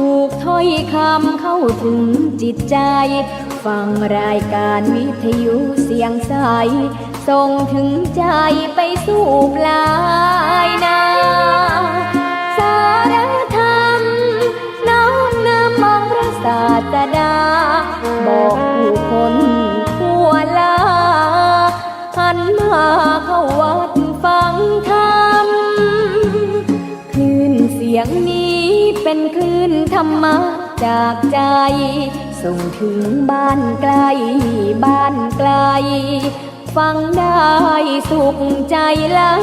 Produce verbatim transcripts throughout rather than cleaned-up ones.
ถูกถ้อยคำเข้าถึงจิตใจ ฟังรายการวิทยุเสียงใส ส่งถึงใจไปสู่ปลายนา สารธรรมน้อมนำองค์พระศาสดา บอกผู้คนทั่วลา หันมาเข้าวัดฟังธรรม คลื่นเสียงนี้เป็นคลื่นธรรมะจากใจ ส่งถึงบ้านไกลบ้านไกล ฟังได้สุขใจล้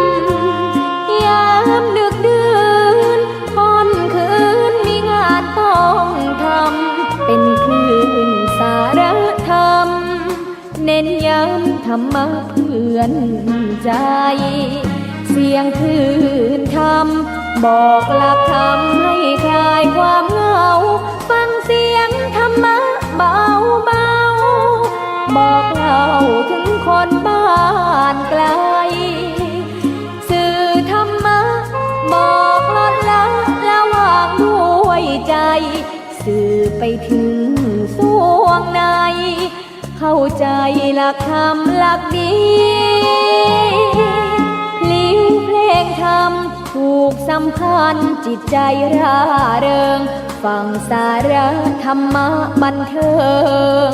ำ ยามดึกดื่นค่ำคืนมีงานต้องทำ เป็นคลื่นสารธรรม เน้นย้ำธรรมะเพื่อนใจ เสียงคลื่นธรรม บอกหลักธรรมให้คลายความเหงา ฟังเสียงธรรมะเบาๆ บอกเล่าถึงคนบ้านไกล สื่อธรรมะ บอกลดละละวางด้วยใจ สื่อไปถึงส่วงใน เข้าใจหลักธรรมหลักดี พลิ้วเพลงธรรมผูกสัมพันธ์จิตใจร่าเริง ฟังสาระธรรมะบันเทิง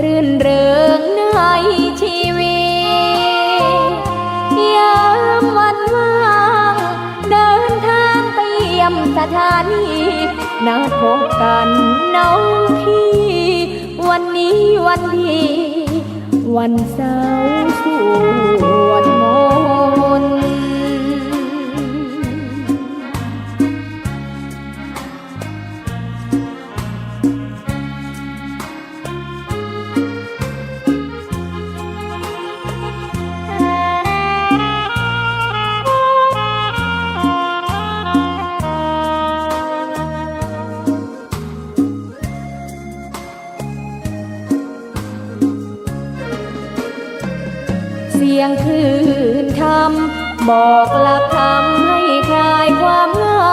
รื่นเริงในชีวิต ยามวันว่าง เดินทางไปเยี่ยมสถานี นัดพบกันน้องพี่ วันนี้วันดี วันเสาร์สวดมนต์ เสียงคลื่นธรรม บอกหลักธรรมให้คลายความเหงา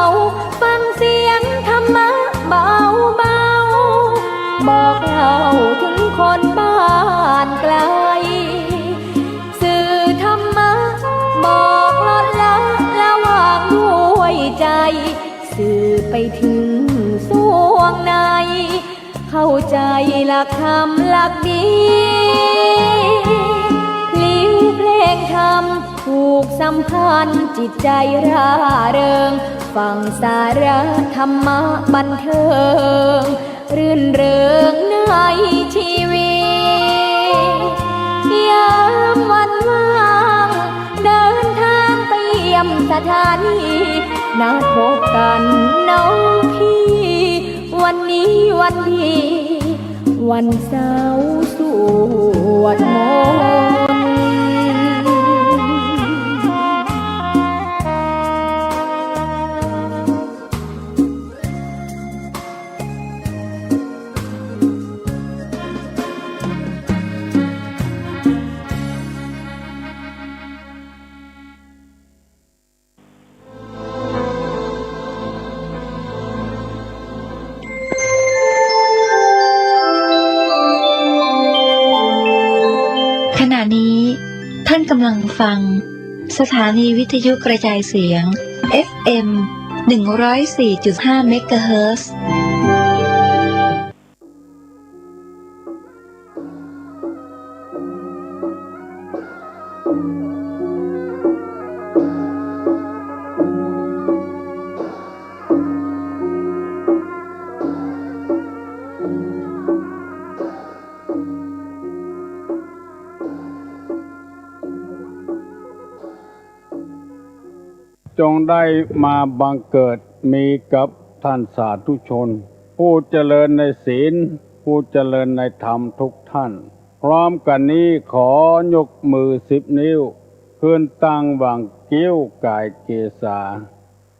ฟังเสียงธรรมะเบาๆ บอกเล่าถึงคนบ้านไกล สื่อธรรมะ บอกลดละละวางด้วยใจ สื่อไปถึงส่วงใน เข้าใจหลักธรรมหลักดี พลิ้วเพลงธรรมผูกสัมพันธ์จิตใจร่าเริง ฟังสาระธรรมะบันเทิง รื่นเริงในชีวิต ยามวันว่าง เดินทางไปเยี่ยมสถานี นัดพบกันน้องพี่ วันนี้วันดี วันเสาร์สวดมนต์ ขณะนี้ท่านกำลังฟังสถานีวิทยุกระจายเสียง เอฟเอ็ม หนึ่งร้อยสี่จุดห้า เมกะเฮิรตซ์ จงได้มาบังเกิดมีกับท่านสาธุชน ผู้เจริญในศีล ผู้เจริญในธรรมทุกท่าน พร้อมกันนี้ขอยกมือสิบนิ้ว ขึ้นตั้งหว่างคิ้วก่ายเกศา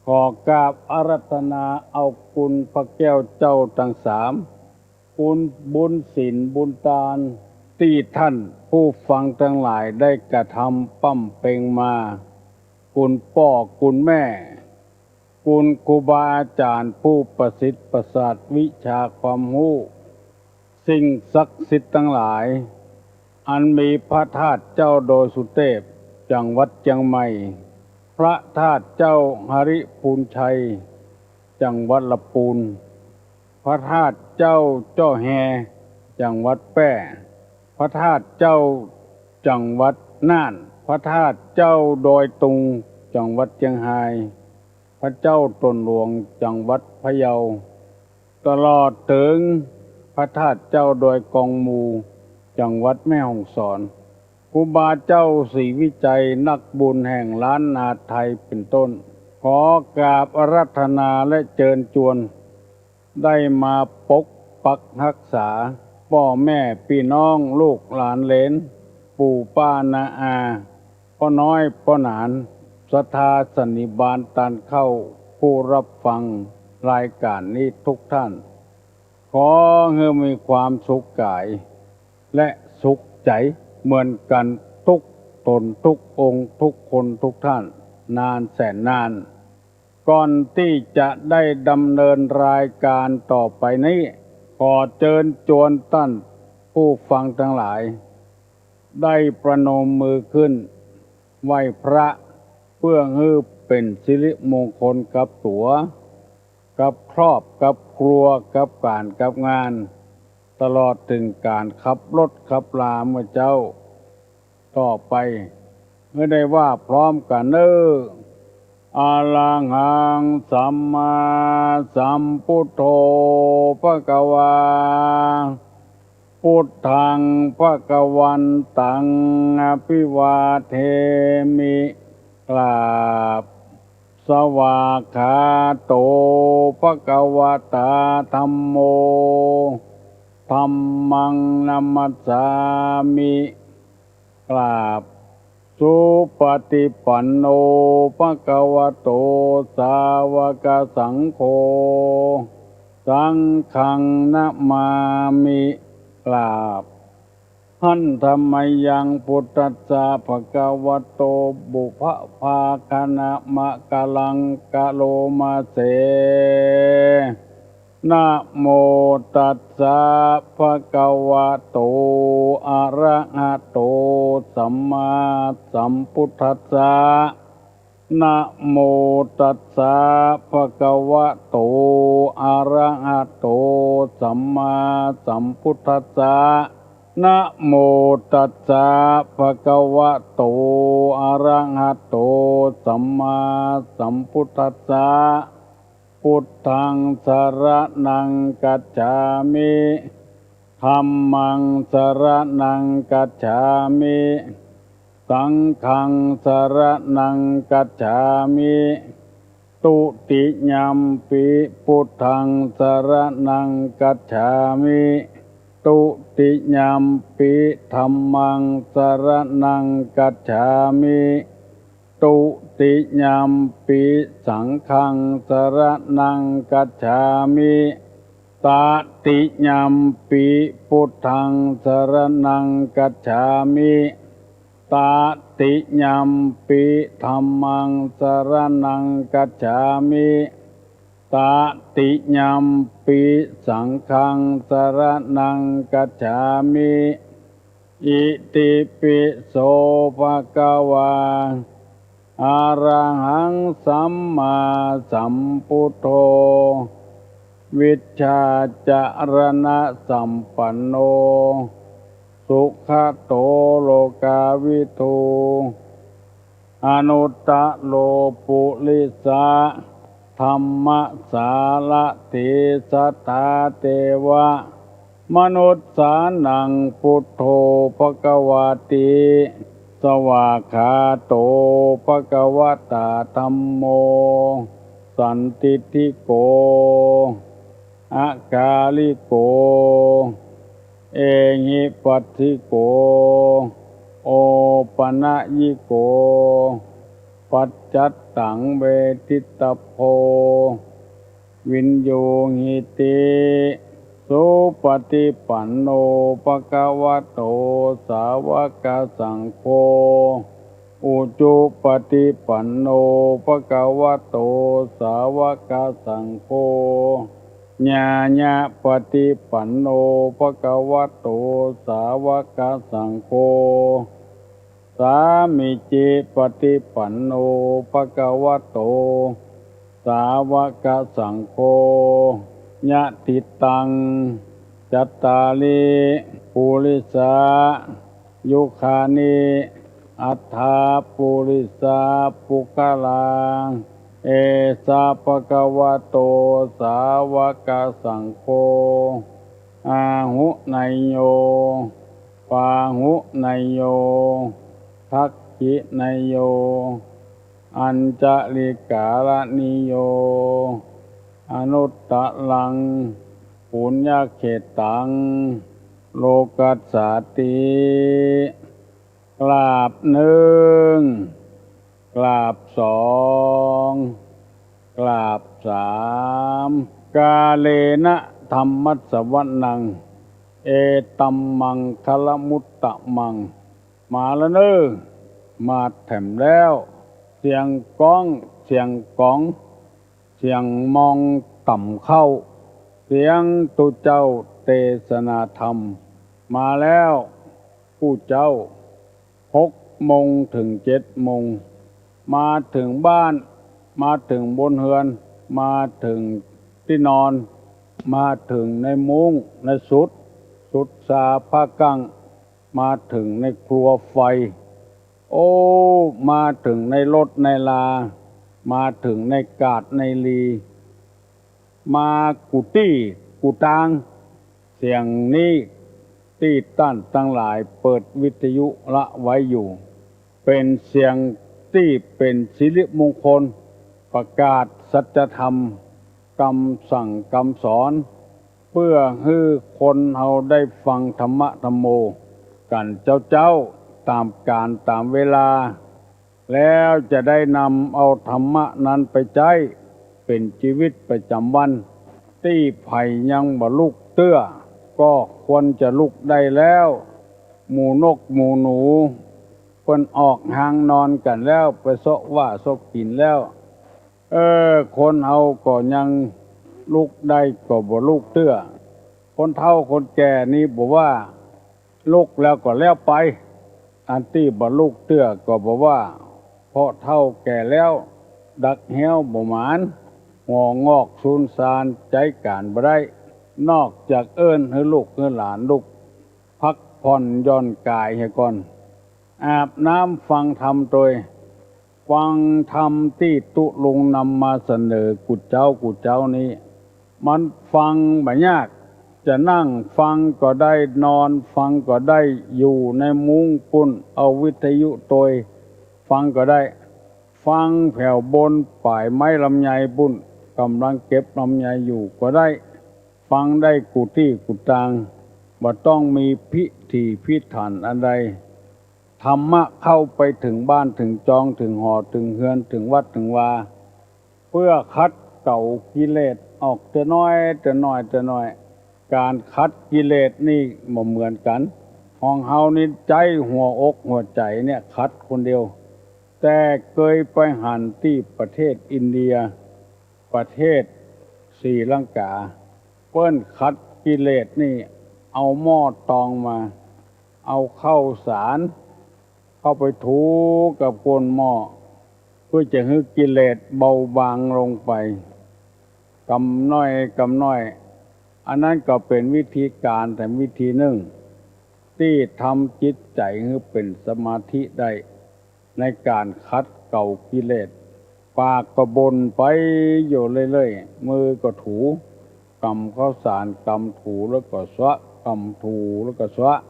ขอกราบอาราธนาเอาคุณพระแก้วเจ้าทั้งสาม คุณบุญศีลบุญตาน ตี้ท่านผู้ฟังทั้งหลายได้กระทำบำเพ็งมา คุณป้อคุณแม่ คุณครูบาอาจ๋ารย์ผู้ประสิทธิ์ประสาทวิชาความฮู้ สิ่งศักดิ์สิทธิ์ตังหลาย อันมีพระธาตุเจ้าดอยสุเตพ จังหวัดเจียงใหม่ พระธาตุเจ้าหริพูนชัย จังหวัดละปูน พระธาตุเจ้าจ้อแฮ จังหวัดแป้ พระธาตุเจ้าจังหวัดน่าน พระธาตุเจ้าดอยตุง จังหวัดเจียงฮาย พระเจ้าตนหลวง จังหวัดพะเยา ตลอดเถิงพระธาตุเจ้าดอยกองมู จังหวัดแม่ฮ่องสอน ครูบาเจ้าศรีวิชัยนักบุญแห่งล้านนาไทยเป็นต้น ขอกราบอาราธนาและเจิญจวน ได้มาปกปักฮักษา ป้อแม่ปี้น้องลูกหลานเหลน ปู่ป้าน้าอา ป้อน้อยป้อหนาน ศรัทธาสันนิบาตตานเข้า ผู้รับฟังรายก๋านนี้ทุกท่าน ขอหื้อมีความสุขก๋าย และสุขใจ๋เหมือนกั๋นทุกต๋นทุกองค์ทุกคนทุกท่าน นานแสนนาน ก่อนตี้จะได้ดำเนินรายก๋านต่อไปนี้ ขอเจิญจวนต้านผู้ฟังตังหลาย ได้ประนมมือขึ้นไหว้พระ เปื้อหื้อเป๋นสิริมงคลกับตั๋ว กับครอบ กับครัว กับก๋าน กับงาน ตลอดเถิงก๋านขับรถขับราเมื่อเจ๊า ต่อไป หื้อได้ว่าพร้อมกั๋นเน่อ อะระหัง สัมมาสัมพุทโธ ภะคะวา พุทธัง ภะคะวันตัง อะภิวาเทมิ กราบ สวากขาโต ภะคะวะตา ธัมโม ธัมมัง นะมัสสามิ กราบ สุปะฏิปันโน ภะคะวะโต สาวะกะสังโฆ สังฆัง นะมามิ กราบ หันธะมะยัง พุทธัสสะ ภะคะวะโต ปุพพะภาคะนะมะกะลัง กะโลมาเส นะโมตัสสะ ภะคะวะโต อะระหะโต สัมมาสัมพุทธัสสะ นะโมตัสสะ ภะคะวะโต อะระหะโต สัมมาสัมพุทธัสสะ นะโมตัสสะ ภะคะวะโต อะระหะโต สัมมาสัมพุทธัสสะ พุทธัง สะระณัง คัจฉามิ ธัมมัง สะระณัง คัจฉามิ สังฆัง สะระณัง คัจฉามิ ตุติยัมปิ พุทธัง สะระณัง คัจฉามิ ตุติยัมปิ ธัมมัง สะระณัง คัจฉามิ ตุติยัมปิ สังฆัง สะระณัง คัจฉามิ ตะติยัมปิ พุทธัง สะระณัง คัจฉามิ ตะติยัมปิ ธัมมัง สะระณัง คัจฉามิ ตะติยัมปิ สังฆัง สะระณัง คัจฉามิ อิติปิโส ภะคะวา อะระหัง สัมมาสัมพุทโธ วิชชาจะระณะสัมปันโน สุขะโต โลกาวิทู อนุตตะโร ปุริสะธัมมะสารถี สัทธาเตวะมนุสสานัง พุทโธ ภะคะวาติ สวากขาโต ภะคะวะตา ธัมโม สันทิฏฐิโก อะกาลิโก เอหิปัสสิโก โอปะนะยิโก ปัจจัตตัง เวทิตะโพ วิญญูหิติ สุปะฏิปันโน ภะคะวะโต สาวะกะสังโฆ จุปฏิปันโน ภะคะวะโต สาวกสังโฆ ญาณะปฏิปันโน ภะคะวะโต สาวกสังโฆ สามีจิปฏิปันโน ภะคะวะโต สาวกสังโฆ ยะถิตัง จัตตาริ ปุริสา ยุคานิ อัฏฐา ปุริสา ปุคคลา เอสะ ภะคะวะโต สาวกสังโฆ อาหุเนยโย ปาหุเนยโย ทักขิเนยโย อัญชลิกาลณิโย อนุตตรัง ปุญญเขตตัง โลกัสสาติ กราบหนึ่ง กราบสอง กราบสาม กาเลนะธัมมัสสวนัง เอตัมมังคลมุตตะมัง มาแล้วเน่อ มาแถมแล้ว เสียงก้อง เสียงก๋อง เสียงมองต่ำเข้า เสียงตุ๊เจ้าเตสนาธรรม มาแล้ว กู้เจ้า หกโมงถึงเจ็ดโมง มาเถิงบ้าน มาเถิงบนเฮือน มาเถิงตี้นอน มาเถิงในมุ้งในสุด สุดสาผ้ากั้ง มาเถิงในครัวไฟ โอ้ มาเถิงในรถในลา มาเถิงในกาดในลี มากู้ตี้กู้ตาง เสียงนี้ตี้ต้านตังหลายเปิดวิทยุละไว้อยู่ เป๋นเสียงตี้เป๋นสิริมงคล ประกาศสัจธรรม กำสั่งกำสอน เปื้อหื้อคนเฮาได้ฟังธรรมะธัมโมกั๋นเจ๊าๆ ต๋ามกาลต๋ามเวลา แล้วจะได้นำเอาธรรมะนั้นไปใจ๊เป๋นจีวิตประจ๋ำวัน ตี้ใผยังบ่ลุกเตื้อ ก็ควรจะลุกได้แล้ว หมู่นกหมู่หนู เปิ้นออกฮางนอนกั๋นแล้ว ไปเซาะหว่ากเซาะกิ๋นแล้ว เออ คนเฮาก็ยังลุกได้ก็บ่ลุกเตื้อ คนเฒ่าคนแก่นี้บ่ว่า ลุกแล้วก็แล้วไป อันตี้บ่ลุกเตื้อก็บ่ว่า เพราะเฒ่าแก่แล้ว ดักเฮี้ยวบ่หมาน หัวงอกสูญซาน ใจ๊ก๋านบ่ได้ นอกจากเอิ้นหื้อลูกหื้อหลานลุก พักผ่อนหย่อนก๋ายเหียก่อน อาบน้ำฟังธรรมตวย ฟังธรรมตี้ตุ๊ลุงนำมาเสนอกู้เจ๊ากู้เจ๊านี้ มันฟังบ่ยาก จะนั่งฟังก็ได้ นอนฟังก็ได้ อยู่ในมุ้งปุ้น เอาวิทยุตวยฟังก็ได้ ฟังแผวบนป๋ายไม้ลำไยปุ้น ก่ำลังเก็บลำไยอยู่ก็ได้ ฟังได้กู้ตี้กู้ตาง บ่ต้องมีพิถีพิถันอันใด ธรรมะเข้าไปเถิงบ้านเถิงจอง เถิงหอเถิงเฮือน เถิงวัดเถิงวา เปื้อขัดเกลากิเลสออกเตื้อน้อยเตื้อน้อยเตื้อน้อย ก๋านขัดกิเลสนี่บ่เหมือนกั๋น ของเฮานี่ใจ๊หัวอกหัวใจ๋เนี่ยขัดคนเดียว แต่เกยไปหันตี้ประเทศอินเดีย ประเทศศรีลังกา เปิ้นขัดกิเลสนี่ เอาหม้อตองมา เอาข้าวสารเข้าไปถูกับก้นหม้อ เปื้อจะหื้อกิเลสเบาบางลงไป กำน้อยกำน้อย อันนั้นก็เป๋นวิธีก๋านแถมวิธีนึ่ง ตี้ทำจิตใจ๋หื้อเป๋นสมาธิได้ ในก๋านขัดเกลากิเลส ปากก็บ่นไปอยู่เรื่อยๆ มือก็ถู กำข้าวสาร กำถูแล้วก็เซาะ กำถูแล้วก็เซาะ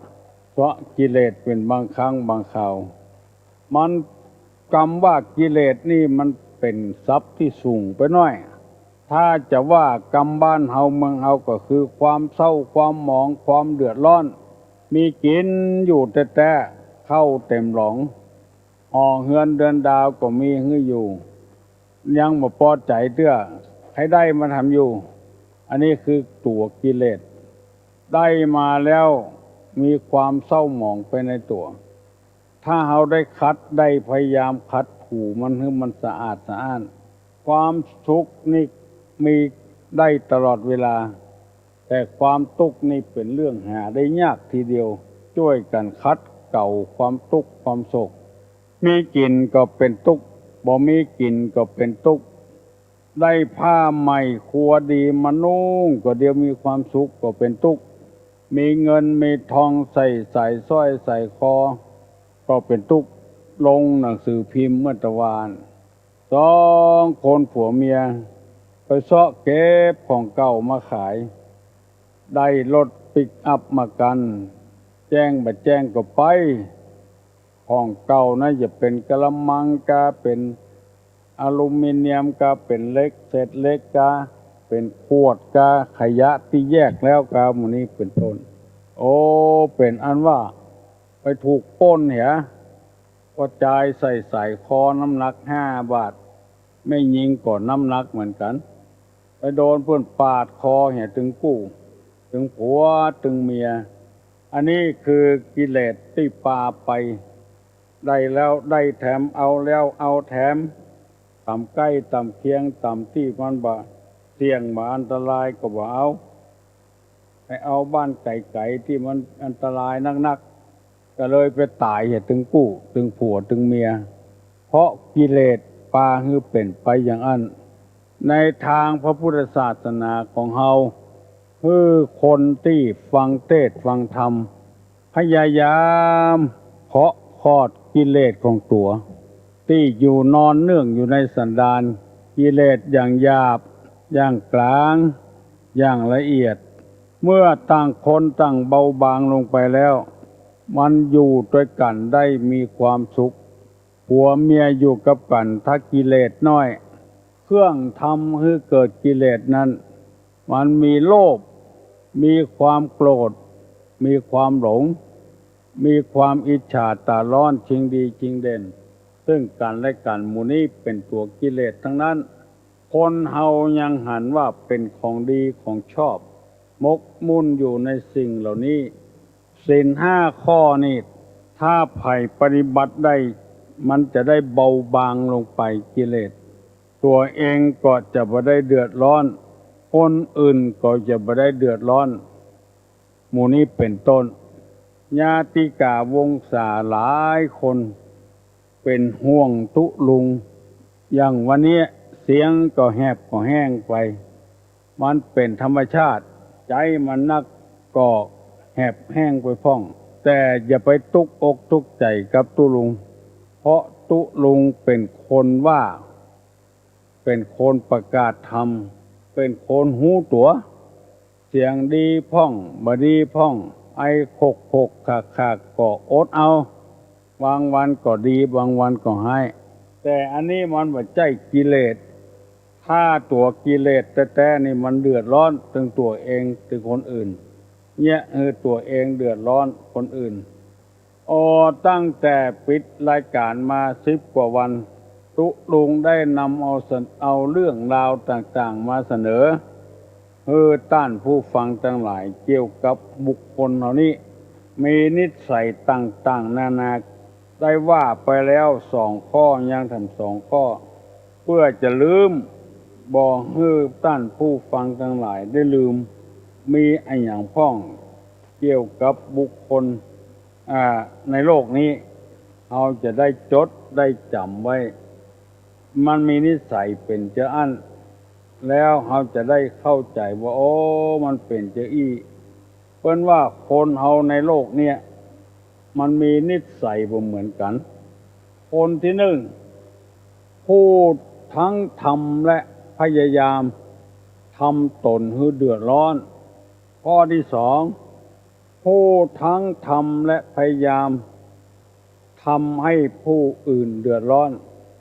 เซาะกิเลสเป๋นบางครั้งบางคราว มัน กำว่ากิเลสนี่มันเป๋นศัพท์ตี้สูงไปหน้อย ถ้าจะว่ากำบ้านเฮาเมืองเฮาก็คือความเศร้า ความหมอง ความเดือดร้อน มีกิ๋นอยู่แต๊ๆ ข้าวเต๋มหลอง หอเฮือนเดือนดาวก็มีหื้ออยู่ ยังบ่ปอใจ๋เตื้อ ใค่ได้มาทำอยู่ อันนี้คือตั๋วกิเลส ได้มาแล้วมีความเศร้าหมองไปในตั๋ว ถ้าเฮาได้ขัด ได้พยายามขัดถูมันหื้อมันสะอาดสะอ้าน ความสุขนี่มีได้ตลอดเวลา แต่ความตุ๊กข์นี่เป๋นเรื่องหาได้ยากทีเดียว จ้วยกั๋นขัดเกลาความตุ๊กข์ความโศก มีกิ๋นก็เป๋นตุ๊กข์ บ่มีกิ๋นก็เป๋นตุ๊กข์ ได้ผ้าใหม่ครัวดีมานุ่งก็เดี๋ยวมีความสุขก็เป๋นตุ๊กข์ มีเงินมีทองใส่สายสร้อยสายคอก็เป๋นตุ๊กข์ ลงหนังสือพิมพ์เมื่อตะวาน สองคนผัวเมียไปเซาะเก็บของเก่ามาขาย ได้รถปิกอัพมากั๋น แจ้งบ่แจ้งก็ไป ของเก่านะ จะเป๋นกะละมังกา เป๋นอลูมิเนียมกา เป๋นเหล็ก เศษเหล็กกา เป๋นขวดกา ขยะตี้แยกแล้วกา หมู่นี้เป๋นต้น โอ้ เป๋นอันว่าไปถูกปล้นเหีย ก็จ่ายใส่สายคอน้ำหนักห้าบาท แม่ญิงก็น้ำหนักเหมือนกั๋น ไปโดนเปิ้นปาดคอเหีย ตึงกู้ ตึงผัวตึงเมีย อันนี้คือกิเลสตี้ปาไป ได้แล้วได้แถม เอาแล้วเอาแถม ต่ำใก้ต่ำเคียง ต่ำตี้มันบ่เสี่ยงบ่อันตรายก็บ่เอา ไปเอาบ้านไก๋ๆ ตี้มันอันตรายนักๆ ก็เลยไปต๋ายเหีย ตึงกู้ ตึงผัวตึงเมีย เพราะกิเลสปาหื้อเป๋นไปอย่างอั้น ในตางพระพุทธศาสนาของเฮา หื้อคนตี้ฟังเตสน์ฟังธรรม พยายามเคาะคอดกิเลสของตั๋ว ตี้อยู่นอนเนื่องอยู่ในสันดาน กิเลสอย่างหยาบ อย่างก๋าง อย่างละเอียด เมื่อต่างคนต่างเบาบางลงไปแล้ว มันอยู่ตวยกั๋นได้มีความสุข ผัวเมียอยู่กับกั๋น ถ้ากิเลสน้อย เครื่องทำหื้อเกิดกิเลสนั้น มันมีโลภ มีความโกรธ มีความหลง มีความอิจฉาต๋าร้อน ชิงดีชิงเด่น ซึ่งกั๋นและกั๋น หมู่นี้เป๋นตั๋วกิเลสทั้งนั้น คนเฮายังหันว่าเป๋นของดีของชอบ หมกมุ่นอยู่ในสิ่งเหล่านี้ ศีลห้าข้อนี้ ถ้าใผปฏิบัติได้ มันจะได้เบาบางลงไปกิเลส ตั๋วเองก็จะบ่ได้เดือดร้อน คนอื่นก็จะบ่ได้เดือดร้อน หมู่นี้เป๋นต้น ญาติกาวงศาหลายคนเป๋นห่วงตุ๊ลุง อย่างวันนี้เสียงก็แหบก็แห้งไป มันเป๋นธรรมชาติ ใจ๋มันนักก็แหบแห้งไปพ่อง แต่อย่าไปตุ๊กอกตุ๊กใจ๋กับตุ๊ลุง เพราะตุ๊ลุงเป๋นคนว่า เป๋นคนประกาศธรรม เป๋นคนฮู้ตั๋ว เสียงดีพ่อง บ่ดีพ่อง ไอขกๆ ขากๆ ก็อดเอา บางวันก็ดี บางวันก็ฮ้าย แต่อันนี้มันบ่ใจ้กิเลส ถ้าตั๋วกิเลสแต๊ๆ นี่มันเดือดร้อนตึงตั๋วเองตึงคนอื่น เยียะหื้อตั๋วเองเดือดร้อนคนอื่น โอ้ ตั้งแต่ปิดรายก๋านมาสิบกว่าวัน ตุ๊ลุงได้นำเอาเส- เอาเรื่องราวต่างๆ มาเสนอ หื้อต้านผู้ฟังตังหลาย เกี่ยวกับบุคคลเหล่านี้ มีนิสัยต่างๆ นานา ได้ว่าไปแล้วสองข้อ ยังแถมสองข้อ เปื้อจะลืม บ่หื้อต้านผู้ฟังตังหลายได้ลืม มีอะหยังพ่อง เกี่ยวกับบุคคล อ่า ในโลกนี้ เฮาจะได้จดได้จ๋ำไว้ มันมีนิสัยเป๋นจาอั้น แล้วเฮาจะได้เข้าใจ๋ว่า โอ้ มันเป๋นจาอี้ เปิ้นว่าคนเฮาในโลกเนี่ย มันมีนิสัยบ่เหมือนกั๋น คนตี้นึ่ง ผู้ทั้งทำและพยายามทำตนหื้อเดือดร้อน ข้อตี้สอง ผู้ทั้งทำและพยายามทำให้ผู้อื่นเดือดร้อน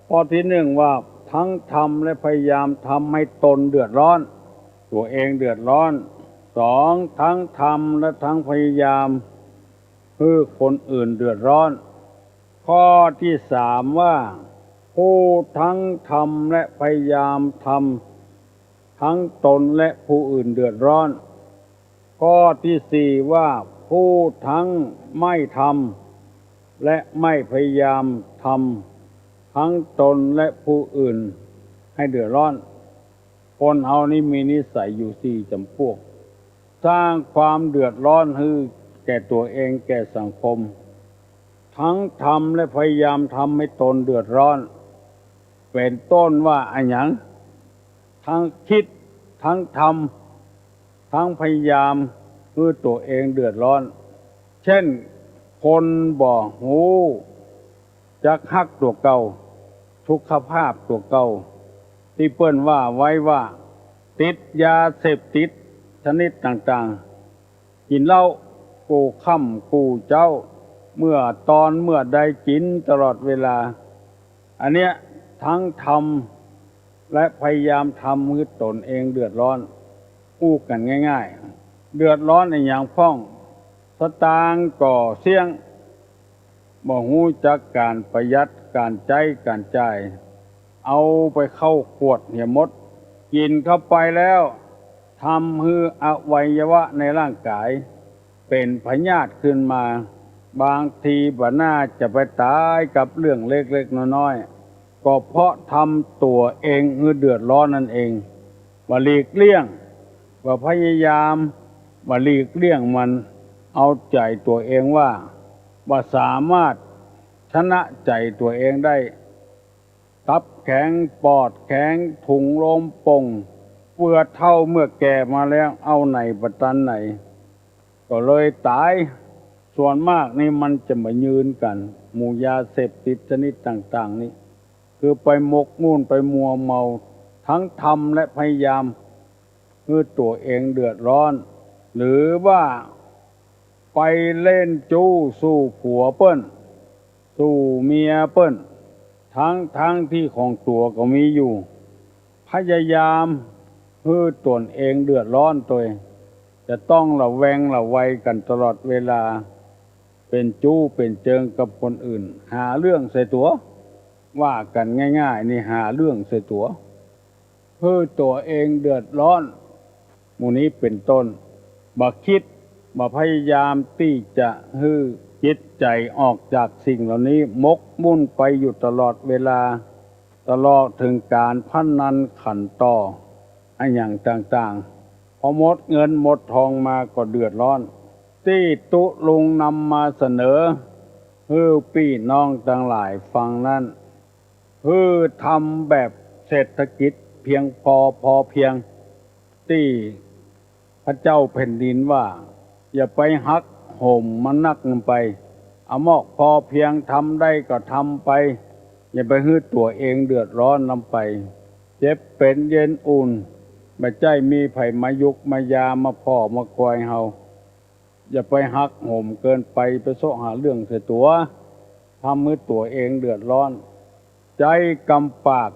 ข้อตี้นึ่งว่าทั้งทำและพยายามทำให้ตนเดือดร้อน ตั๋วเองเดือดร้อน สอง ทั้งทำและทั้งพยายามหื้อคนอื่นเดือดร้อน ข้อตี้สามว่า ผู้ทั้งทำและพยายามทำ ทั้งตนและผู้อื่นเดือดร้อน ข้อตี้สี่ว่า ผู้ทั้งไม่ทำ และไม่พยายามทำทั้งตนและผู้อื่นให้เดือดร้อน คนเฮานี้มีนิสัยอยู่สี่จ๋ำปวก สร้างความเดือดร้อนหื้อแก่ตั๋วเองแก่สังคม ทั้งทำและพยายามทำให้ตนเดือดร้อน เป๋นต้นว่าอะหยัง ทั้งกึ๊ด ทั้งทำ ทั้งพยายามหื้อตั๋วเองเดือดร้อน เจ้น คนบ่ฮู้จักฮักตั๋วเก่า สุขภาพตั๋วเก่า ตี้เปิ้นว่าไว้ว่า ติดยาเสพติดชนิดต่างๆ กิ๋นเหล้ากู้ค่ำกู้เจ๊า เมื่อตอนเมื่อใดกิ๋นตลอดเวลา อันเนี้ยทั้งทำและพยายามทำหื้อตนเองเดือดร้อน อู้กั๋นง่ายๆ เดือดร้อนอะหยังพ่อง สตางค์ก็เสี้ยง บ่ฮู้จักก๋านประหยัด ก๋านใจ๊ก๋านจ่าย เอาไปเข้าขวดเหียหมด กิ๋นเข้าไปแล้ว ทำหื้ออวัยวะในร่างก๋าย เป๋นพยาธิขึ้นมา บางทีบ่น่าจะไปต๋ายกับเรื่องเล็กๆ น้อยๆ ก็เพราะทำตั๋วเองหื้อเดือดร้อนนั่นเอง บ่หลีกเลี่ยง บ่พยายาม บ่หลีกเลี่ยงมัน เอาใจ๋ตั๋วเองว่า บ่สามารถชนะใจ๋ตั๋วเองได้ ตับแข็ง ปอดแข็ง ถุงลมป่ง เปื้อเฒ่าเมื่อแก่มาแล้ว เอาไหนบ่ตันไหน ก็เลยต๋าย ส่วนมากนี่มันจะบ่ยืนกั๋น หมู่ยาเสพติดชนิดต่างๆ นี่ คือไปหมกมุ่น ไปมัวเมา ทั้งทำและพยายามหื้อตั๋วเองเดือดร้อน หรือว่าไปเล่นจู๊สู่ผัวเปิ้น สู่เมียเปิ้น ทั้งๆ ตี้ของตั๋วก็มีอยู่ พยายามหื้อตนเองเดือดร้อนตวย จะต้องระแวงระวัยกั๋นตลอดเวลา เป๋นจู๊เป๋นเจิงกับคนอื่น หาเรื่องใส่ตั๋ว ว่ากั๋นง่ายๆ นี่หาเรื่องใส่ตั๋ว หื้อตั๋วเองเดือดร้อน หมู่นี้เป๋นต้น บ่กึ๊ด บ่พยายามตี้จะหื้อจิตใจ๋ออกจากสิ่งเหล่านี้ หมกมุ่นไปอยู่ตลอดเวลา ตลอดเถิงก๋านพนันขันต่อ อะหยังต่างๆ พอหมดเงินหมดทองมาก็เดือดร้อน ตี้ตุ๊ลุงนำมาเสนอ หื้อปี้น้องตังหลายฟังนั้น หื้อทำแบบเศรษฐกิจเพียงพอ พอเพียง ตี้พระเจ้าแผ่นดินว่า อย่าไปหักโหมมันนักนำไป อะมอกพอเพียง ทำได้ก็ทำไป อย่าไปหื้อตั๋วเองเดือดร้อนนำไป เจ็บเป๋นเย็นอุ่น บ่ใจ้มีใผมายุกมายามมาผ่อมาคอยเฮา อย่าไปหักโหมเกินไป ไปเซาะหาเรื่องใส่ตั๋ว ทำหื้อตั๋วเองเดือดร้อน ใจ๊กำปาก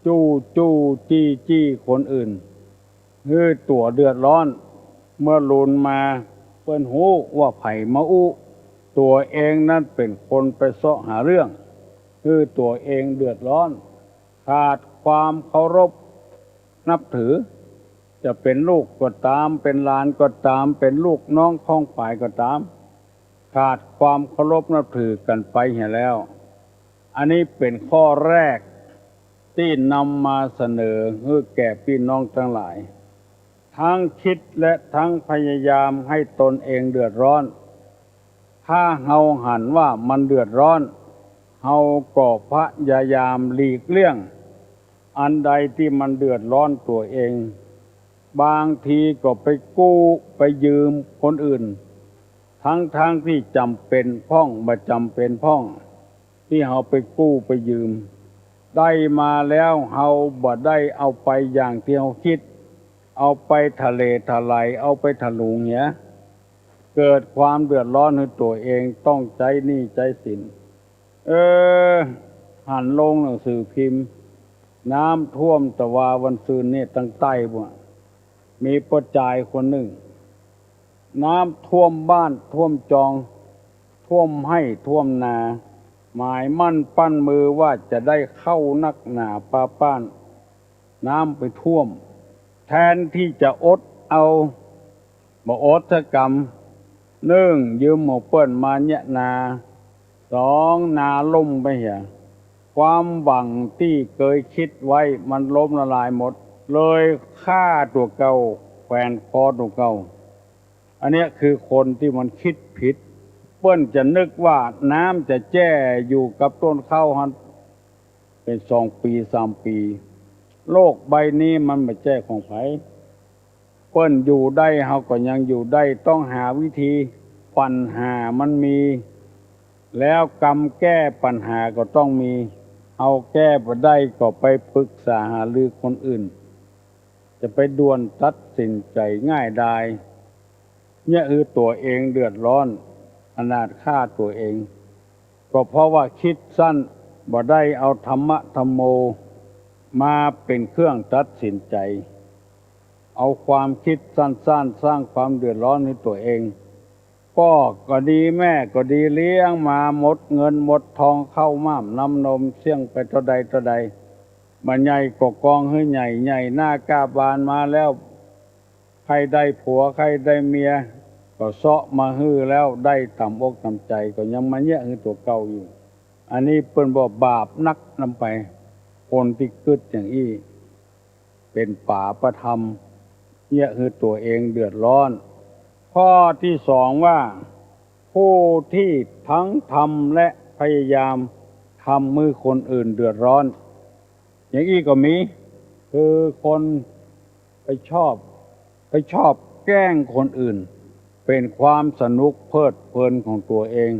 จู้จู้จี้จี้คนอื่น หื้อตั๋วเดือดร้อน เมื่อลุนมาเปิ้นฮู้ว่าใผมาอู้ ตั๋วเองนั้นเป๋นคนไปเซาะหาเรื่อง หื้อตั๋วเองเดือดร้อน ขาดความเคารพนับถือ จะเป๋นลูกก็ต๋าม เป๋นหลานก็ต๋าม เป๋นลูกน้องข้องป๋ายก็ต๋าม ขาดความเคารพนับถือกั๋นไปเหียแล้ว อันนี้เป๋นข้อแรกตี้นำมาเสนอหื้อแก่ปี้น้องตังหลาย ทั้งกึ๊ดและทั้งพยายามหื้อตนเองเดือดร้อน ถ้าเฮาหันว่ามันเดือดร้อน เฮาก็พยายามหลีกเลี่ยง อันใดตี้มันเดือดร้อนตั๋วเอง บางทีก็ไปกู้ไปยืมคนอื่น ทั้งๆ ตี้จ๋ำเป๋นพ่อง บ่จ๋ำเป๋นพ่อง ตี้เฮาไปกู้ไปยืม ได้มาแล้วเฮาบ่ได้เอาไปอย่างตี้เฮากึ๊ด เอาไปทะเลทลาย เอาไปถลุงเหีย เกิดความเดือดร้อนหื้อตั๋วเอง ต้องใจ๊หนี้ใจ๊สิน เออ หันลงหนังสือพิมพ์ น้ำท่วมตะวาวันซืนนี่ตังใต้ปู้น มีป้อจายคนนึ่ง น้ำท่วมบ้านท่วมจอง ท่วมไฮ่ท่วมนา หมายมั่นปั้นมือว่าจะได้ข้าวนักหนาปาป้าน น้ำไปท่วม แทนตี้จะอดเอา บ่อดสักกำ นึ่ง ยืมของเปิ้นมาเยียะนา สองนาล่มไปเหีย ความหวังตี้เกยกึ๊ดไว้มันล้มละลายหมด เลยฆ่าตั๋วเก่า แขวนคอตั๋วเก่า อันเนี้ยคือคนตี้มันกึ๊ดผิด เปิ้นจะนึกว่าน้ำจะแจ้อยู่กับต้นข้าวหั้น เป๋นสองปี๋สามปี๋ โลกใบนี้มันบ่ใจ้ของใผ เปิ้นอยู่ได้ เฮาก็ยังอยู่ได้ ต้องหาวิธี ปัญหามันมี แล้วกำแก้ปัญหาก็ต้องมี เฮาแก้บ่ได้ก็ไปปรึกษาหารือคนอื่น จะไปด่วนตัดสินใจ๋ง่ายดาย เยียะหื้อตั๋วเองเดือดร้อน อนาถฆ่าตั๋วเอง ก็เพราะว่ากึ๊ดสั้น บ่ได้เอาธรรมะธัมโมมาเป๋นเครื่องตัดสินใจ๋ เอาความกึ๊ดสั้นๆ สร้างความเดือดร้อนหื้อตั๋วเอง ป้อก็ดี แม่ก็ดี เลี้ยงมาหมดเงินหมดทอง ข้าวหม้ามน้ำนม เสี้ยงไปเต้าใดเต้าใด บ่าใหญ่ก็กองหื้อใหญ่ ใหญ่หน้ากล้าบานมาแล้ว ใค่ได้ผัวใค่ได้เมีย ก็เซาะมาหื้อแล้ว ได้ต๋ามอกต๋ามใจ๋ ก็ยังมาเยียะหื้อตั๋วเก่าอยู่ อันนี้เปิ้นว่าบาปนักนำไป คนตี้กึ๊ดอย่างอี้ เป๋นปาปธรรม เยียะหื้อตั๋วเองเดือดร้อน ข้อตี้สองว่า ผู้ตี้ทั้งทำและพยายามทำหื้อคนอื่นเดือดร้อน อย่างอี้ก็มี คือคนไปชอบ ไปชอบแกล้งคนอื่น เป๋นความสนุกเพลิดเพลินของตั๋วเอง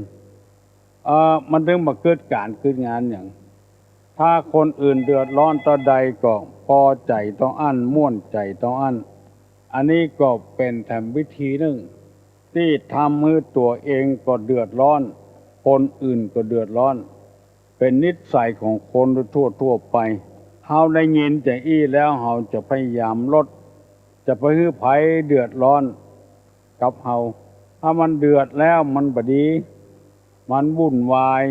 เอ่อ มันถึงบ่กึ๊ดก๋านกึ๊ดงานหยัง ถ้าคนอื่นเดือดร้อนเต้าใดก็ปอใจ๋เต้าอั้น ม่วนใจ๋เต้าอั้น อันนี้ก็เป๋นแถมวิธีนึ่ง ตี้ทำหื้อตั๋วเองก็เดือดร้อน คนอื่นก็เดือดร้อน เป๋นนิสัยของคนทั่วๆ ไป เฮาได้ยินจะอี้แล้ว เฮาจะพยายามลด จะไปหื้อใผเดือดร้อนกับเฮา ถ้ามันเดือดแล้วมันบ่ดี มันวุ่นวาย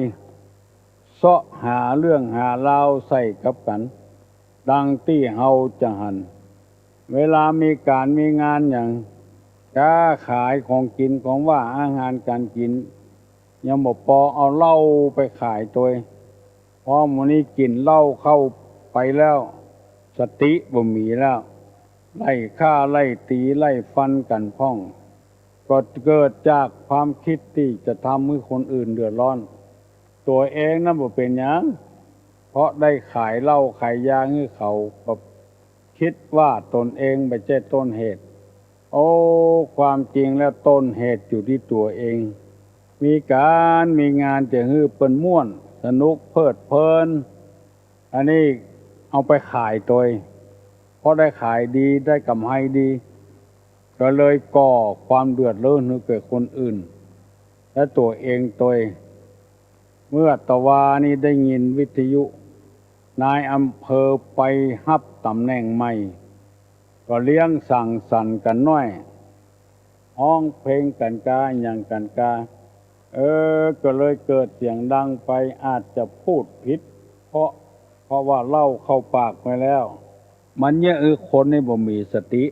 เซาะหาเรื่องหาราวใส่กับกั๋น ดังตี้เฮาจะหัน เวลามีก๋านมีงานหยัง ก๊าขายของกิ๋นของหว่าน อาหารก๋านกิ๋น ยังบ่ปอเอาเหล้าไปขายตวย เพราะหมู่นี้กิ๋นเหล้าเข้าไปแล้ว สติบ่มีแล้ว ไล่ฆ่าไล่ตี๋ไล่ฟันกั๋นพ่อง ก็เกิดจากความกึ๊ดตี้จะทำหื้อคนอื่นเดือดร้อน ตั๋วเองนั้นบ่เป๋นหยัง เพราะได้ขายเหล้าขายยาหื้อเขา ก็กึ๊ดว่าตนเองบ่ใจ้ต้นเหตุ โอ้ ความจริงแล้วต้นเหตุอยู่ตี้ตั๋วเอง มีก๋านมีงานจะหื้อเปิ้นม่วน สนุกเพลิดเพลิน อันนี้เอาไปขายตวย เพราะได้ขายดี ได้ก๋ำไรดี ก็เลยก่อความเดือดร้อนหื้อแก่คนอื่น และตั๋วเองตวย เมื่อตะวานี้ได้ยินวิทยุ นายอำเภอไปฮับต๋ำแหน่งใหม่ ก็เลี้ยงสังสรรค์กั๋นน้อย ฮ้องเพลงกั๋นกา หยังกั๋นกา เออ ก็เลยเกิดเสียงดังไป อาจจะพูดผิด เพราะ เพราะว่าเหล้าเข้าปากไปแล้ว มันเยียะหื้อคนนี้บ่มีสติ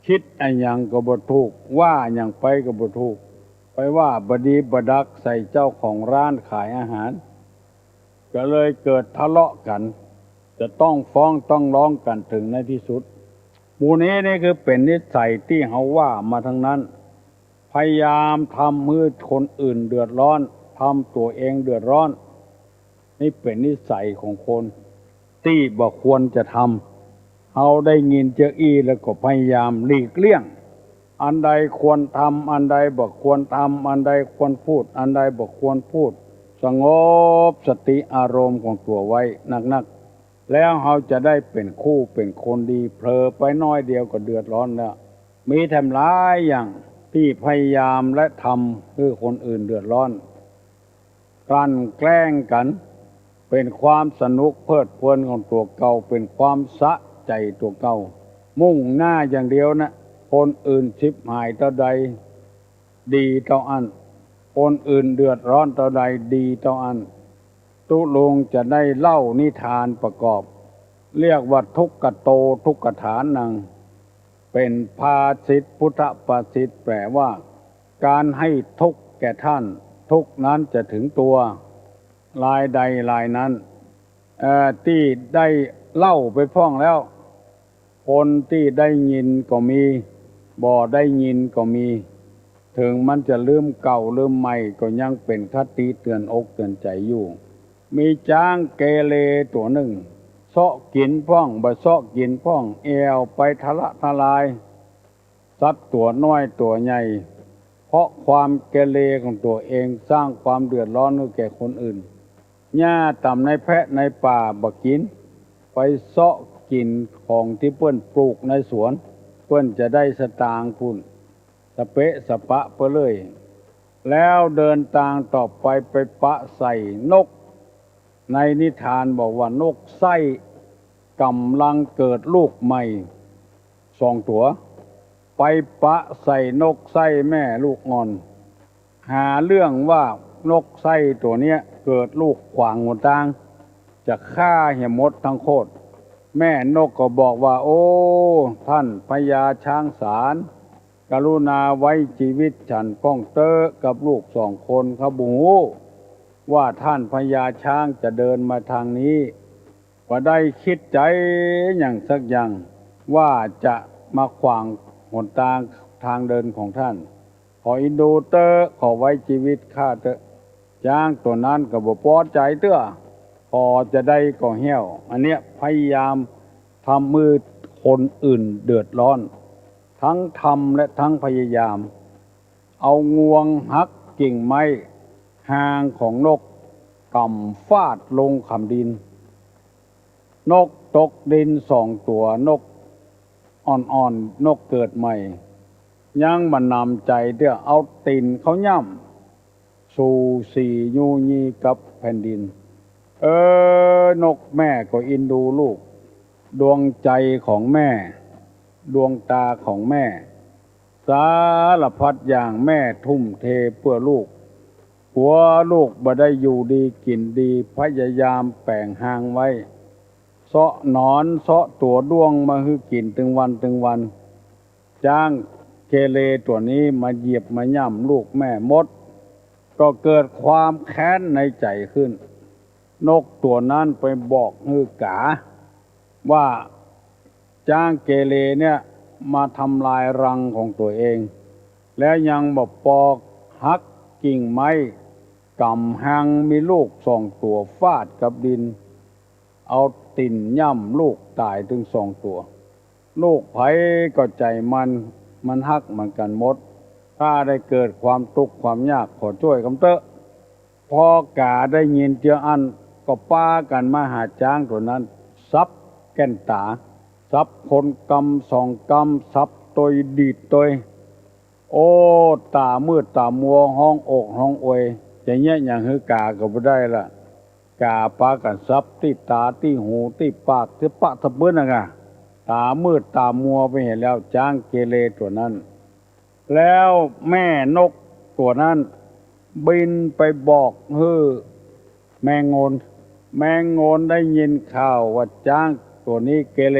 กึ๊ดอะหยังก็บ่ถูก ว่าหยังไปก็บ่ถูก ไปว่าบ่ดีบ่ดักใส่เจ้าของร้านขายอาหาร ก็เลยเกิดทะเลาะกั๋น จะต้องฟ้องต้องร้องกั๋นเถิงในตี้สุด หมู่นี้นี่คือเป๋นนิสัยตี้เฮาว่ามาตังนั้น พยายามทำหื้อคนอื่นเดือดร้อน ทำตั๋วเองเดือดร้อน นี่เป๋นนิสัยของคนตี้บ่ควรจะทำ เฮาได้ยินจะอี้แล้วก็พยายามหลีกเลี่ยง อันใดควรทำ อันใดบ่ควรทำ อันใดควรพูด อันใดบ่ควรพูด สงบสติอารมณ์ของตั๋วไว้นักๆ แล้วเฮาจะได้เป๋นคู่เป๋นคนดี เผลอไปน้อยเดียวก็เดือดร้อนแล้ว มีแถมหลายอย่างตี้พยายามและทำหื้อคนอื่นเดือดร้อน กลั่นแกล้งกั๋น เป๋นความสนุกเพลิดเพลินของตั๋วเก่า เป๋นความสะใจ๋ตั๋วเก่า มุ่งหน้าอย่างเดียวนะ คนอื่นฉิบหายเต้าใด ดีเต้าอั้น คนอื่นเดือดร้อนเต้าใด ดีเต้าอั้น ตุ๊ลุงจะได้เล่านิทานประกอบ เรียกว่าทุกขโต ทุกขฐานัง เป๋นภาษิตพุทธภาษิต แปลว่า ก๋านหื้อทุกข์แก่ต้าน ทุกข์นั้นจะถึงตัว รายใดรายนั้น เอ่อ ตี้ได้เล่าไปพ่องแล้ว คนตี้ได้ยินก็มี บ่ได้ยินก็มี เถิงมันจะลืมเก่าลืมใหม่ ก็ยังเป๋นคติเตื๋อนอกเตื๋อนใจ๋อยู่ มีจ๊างเกเรตั๋วนึ่ง เซาะกิ๋นพ่อง บ่เซาะกิ๋นพ่อง แอ่วไปทะละทะลาย สัตว์ตั๋วน้อยตั๋วใหญ่ เพราะความเกเรของตั๋วเอง สร้างความเดือดร้อนหื้อแก่คนอื่น หญ้าต่ำในแพะในป่าบ่กิ๋น ไปเซาะกิ๋นของตี้เปิ้นปลูกในสวน เปิ้นจะได้สตางค์พู้น สะเปะสะปะไปเลย แล้วเดินตางต่อไป ไปปะใส่นก ในนิทานบอกว่านกไส้ก่ำลังเกิดลูกใหม่สองตั๋ว ไปปะใส่นกไส้แม่ลูกอ่อน หาเรื่องว่านกไส้ตั๋วเนี้ยเกิดลูกขวางหนตาง จะฆ่าเหียหมดตังโคตร แม่นกก็บอกว่า โอ้ ท่านพญาช้างสาร กรุณาไว้จีวิตฉันพ่องเต๊อะ กับลูกสองคน ข้าบ่ฮู้ว่าท่านพญาช้างจะเดินมาตางนี้ บ่ได้กึ๊ดใจ๋หยังสักอย่าง ว่าจะมาขวางหนตาง ตางเดินของท่าน ขอเอ็นดูเต๊อะ ขอไว้จีวิตข้าเต๊อะ จ๊างตั๋วนั้นก็บ่ปอใจ๋เตื้อ ผ่อจะใดก็แห้ว อันเนี้ยพยายามทำหื้อคนอื่นเดือดร้อน ตึงทำและตึงพยายาม เอางวงหักกิ่งไม้ฮางของนก ก่ำฟาดลงขำดิน นกตกดินสองตั๋ว นกอ่อนๆ นกเกิดใหม่ ยังบ่หนำใจ๋เตื้อ เอาตี๋นเข้าย่ำ สูสียูยีกับแผ่นดิน เออ นกแม่ก็เอ็นดูลูก ดวงใจ๋ของแม่ ดวงต๋าของแม่ สารพัดอย่างแม่ทุ่มเทเปื้อลูก กั๋วลูกบ่ได้อยู่ดีกิ๋นดี พยายามแป๋งฮางไว้ เซาะหนอนเซาะตั๋วด้วงมาหื้อกิ๋นตึงวันตึงวัน จ๊างเกเรตั๋วนี้มาเหยียบมาย่ำลูกแม่หมด ก็เกิดความแค้นในใจ๋ขึ้น นกตั๋วนั้นไปบอกหื้อกาว่า จ๊างเกเรเนี่ยมาทำลายรังของตั๋วเอง แล้วยังบ่ปอ หักกิ่งไม้ ก่ำฮางมีลูกสองตั๋วฟาดกับดิน เอาตี๋นย่ำลูกต๋ายตึงสองตั๋ว ลูกใผก็ใจ๋มัน มันฮักเหมือนกั๋นหมด ถ้าได้เกิดความตุ๊กข์ความยากขอจ้วยกำเต๊อะ พอกาได้ยินเตื้ออั้น ก็ปากั๋นมาหาจ๊างตั๋วนั้น สับแก่นต๋า สับคนกำสองกำ สับตวยดีดตวย โอ้ ต๋ามืดต๋ามัว ฮ้องโอดฮ้องอวย จะเยียะหยังหื้อกาก็บ่ได้ละ กาปากั๋นสับตี้ต๋าตี้หูตี้ปากตี้ปะตะปื้นน่ะกา ต๋ามืดต๋ามัวไปเหียแล้ว จ๊างเกเรตั๋วนั้น แล้วแม่นกตั๋วนั้นบินไปบอกหื้อแมงโงน แมงโงนได้ยินข่าวว่าจ๊างตั๋วนี้เกเร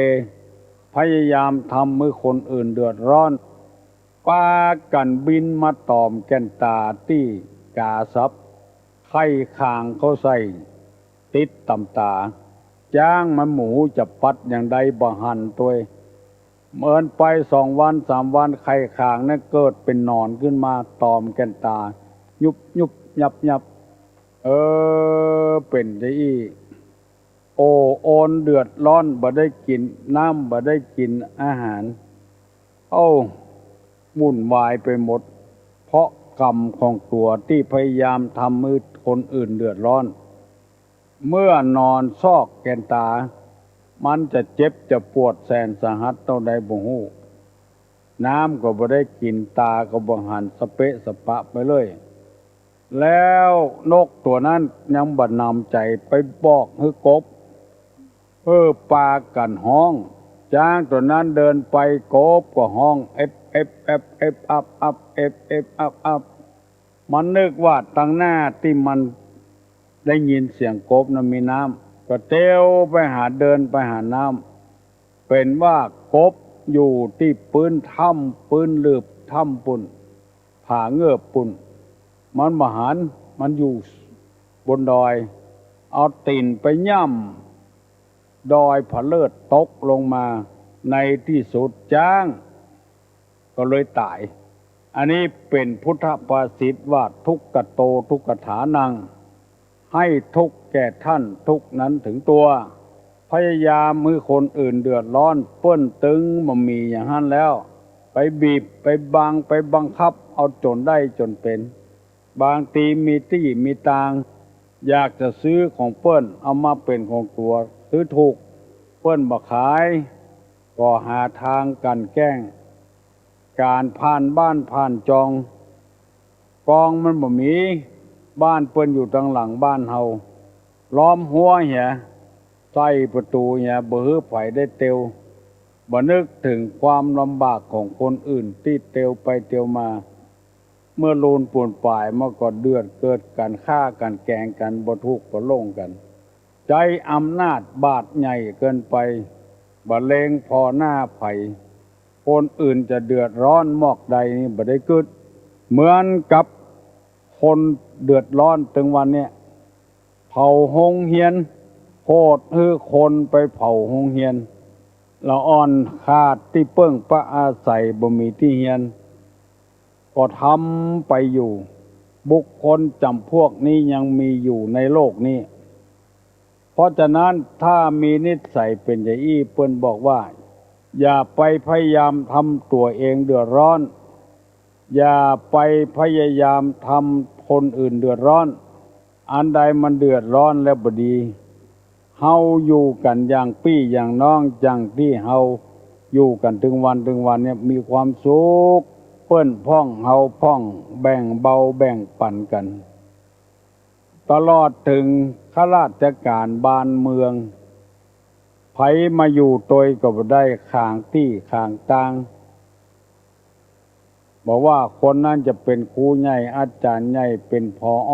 พยายามทำหื้อคนอื่นเดือดร้อน ปากั๋นบินมาต๋อมแก่นต๋าตี้กาสับ ไข่ขางเข้าใส่ ติดต๋ามต๋า จ๊างมันบ่ฮู้จะปัดอย่างใด บ่หันตวย เมินไปสองวันสามวัน ไข่ขางนั้นเกิดเป๋นหนอนขึ้นมาต๋อมแก่นต๋า ยุบยุบยับยับ เออ เป๋นจาอี้ โอ้ โอนเดือดร้อน บ่ได้กิ๋นน้ำ บ่ได้กิ๋นอาหาร เอ้า วุ่นวายไปหมด เพราะกรรมของตั๋วตี้พยายามทำหื้อคนอื่นเดือดร้อน เมื่อหนอนซอกแก่นต๋า มันจะเจ็บจะปวดแสนสาหัสเต้าใดบ่ฮู้ น้ำก็บ่ได้กิ๋น ต๋าก็บ่หัน สะเปะสะปะไปเลย แล้วนกตั๋วนั้นยังบ่หนำใจ๋ ไปบอกหื้อกบ เออ ปากั๋นฮ้อง จ๊างตั๋วนั้นเดินไป กบก็ฮ้อง เอ็บ เอ็บ แอบ เอ็บ อับ อับ เอ็บ เอ็บ อับ อับ มันนึกว่าตังหน้าตี้มันได้ยินเสียงกบนั้นมีน้ำ ก็เตียวไปหา เดินไปหาน้ำ เป๋นว่ากบอยู่ตี้ปื๊นถ้ำ ปื๊นลืบถ้ำปู้น ผาเงือบปู้น มันบ่หัน มันอยู่บนดอย เอาตี๋นไปย่ำดอยผะเลิศ ตกลงมา ในตี้สุดจ๊างก็เลยต๋าย อันนี้เป๋นพุทธภาษิตว่า ทุกขโต ทุกขฐานัง ให้ทุกข์แก่ท่านทุกข์นั้นถึงตัว พยายามหื้อคนอื่นเดือดร้อน เปิ้นตึงบ่มีอย่างหั้นแล้ว ไปบีบ ไปบัง ไปบังคับ เอาจ๋นได้จ๋นเป๋น บางทีมีตี้มีตาง อยากจะซื้อของเปิ้นเอามาเป๋นของตั๋ว ซื้อถูก เปิ้นบ่ขาย ก็หาตางกลั่นแกล้ง ก๋านผ่านบ้านผ่านจอง กองมันบ่มี บ้านเปิ้นอยู่ตังหลังบ้านเฮา ล้อมฮั้วเหีย ใส่ประตู๋เหีย บ่หื้อใผได้เตียว บ่นึกเถิงความลำบากของคนอื่นตี้เตียวไปเตียวมา เมื่อลูนปูนป๋ายมาก็เดือดเกิดก๋านฆ่าก๋านแกล้งกั๋น บ่ถูกบ่ลงกั๋น ใจ๊อำนาจบาดใหญ่เกินไป บ่เล็งผ่อหน้าใผ คนอื่นจะเดือดร้อนมอกใดนี่บ่ได้กึ๊ด เหมือนกับคนเดือดร้อนตึงวันนี้ เผาโฮงเฮียน โผดหื้อคนไปเผาโฮงเฮียน ละอ่อนขาดตี้เปิ้งปะอาศัย บ่มีตี้เฮียน ก็ทำไปอยู่ บุคคลจ๋ำพวกนี้ยังมีอยู่ในโลกนี้ เพราะฉะนั้นถ้ามีนิสัยเป๋นจะอี้ เปิ้นบอกว่า อย่าไปพยายามทำตั๋วเองเดือดร้อน อย่าไปพยายามทำคนอื่นเดือดร้อน อันใดมันเดือดร้อนแล้วบ่ดี เฮาอยู่กั๋นอย่างปี้อย่างน้อง อย่างตี้เฮาอยู่กั๋นตึงวันตึงวันเนี่ย มีความสุข เปิ้นพ่องเฮาพ่อง แบ่งเบาแบ่งปั๋นกั๋น ตลอดเถิงข้าราชก๋านบ้านเมือง ใผมาอยู่ตวยก็บ่ได้ ขางตี้ขางตาง บ่ว่าคนนั้นจะเป๋นครูใหญ่ อาจ๋ารย์ใหญ่ เป๋น ผอ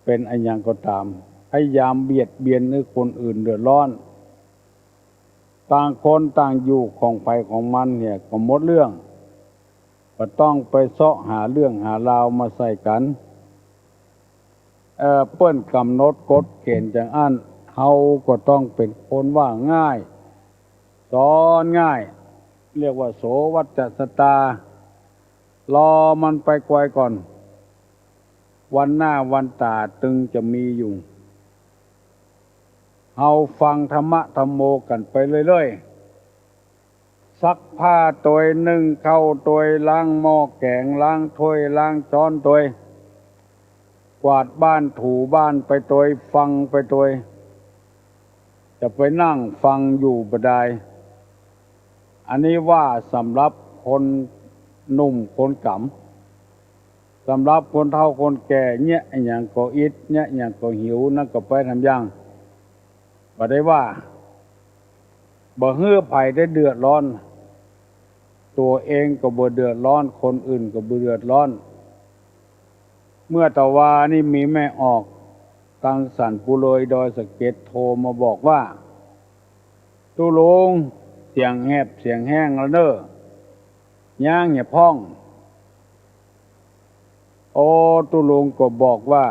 เป๋นอะหยังก็ต๋าม พยายามเบียดเบียนหื้อคนอื่นเดือดร้อน ต่างคนต่างอยู่ของใผของมันเนี่ย ก็หมดเรื่อง บ่ต้องไปเซาะหาเรื่องหาราวมาใส่กั๋น เอ่อ เปิ้นก๋ำหนดกฎเก๋ณฑ์อย่างอั้น เฮาก็ต้องเป๋นคนว่าง่าย สอนง่าย เรียกว่าโสวัจจะสตา รอมันไปไกวก่อน วันหน้าวันต๋าตึงจะมีอยู่ เฮาฟังธรรมะธัมโมกั๋นไปเรื่อยๆ ซักผ้าตวย นึ่งข้าวตวย ล้างหม้อแก๋ง ล้างถ้วย ล้างจ๊อนตวย กวาดบ้านถูบ้านไปตวย ฟังไปตวย จะไปนั่งฟังอยู่บ่ดาย อันนี้ว่าสำหรับคนหนุ่มคนก๋ำ สำหรับคนเฒ่าคนแก่ เยียะอะหยังก็อิด เยียะอะหยังก็หิว นั่นก็ไปทำอย่าง บ่ได้ว่า บ่หื้อใผได้เดือดร้อน ตั๋วเองก็บ่เดือดร้อน คนอื่นก็บ่เดือดร้อน เมื่อตะวานี้มีแม่ออก ตังสันปุเลยดอยสะเก็ดโทรมาบอกว่า ตุ๊ลุง เสียงแหบเสียงแห้งแล้วเน่อ ยังเหียพ่อง โอ้ ตุ๊ลุงก็บอกว่า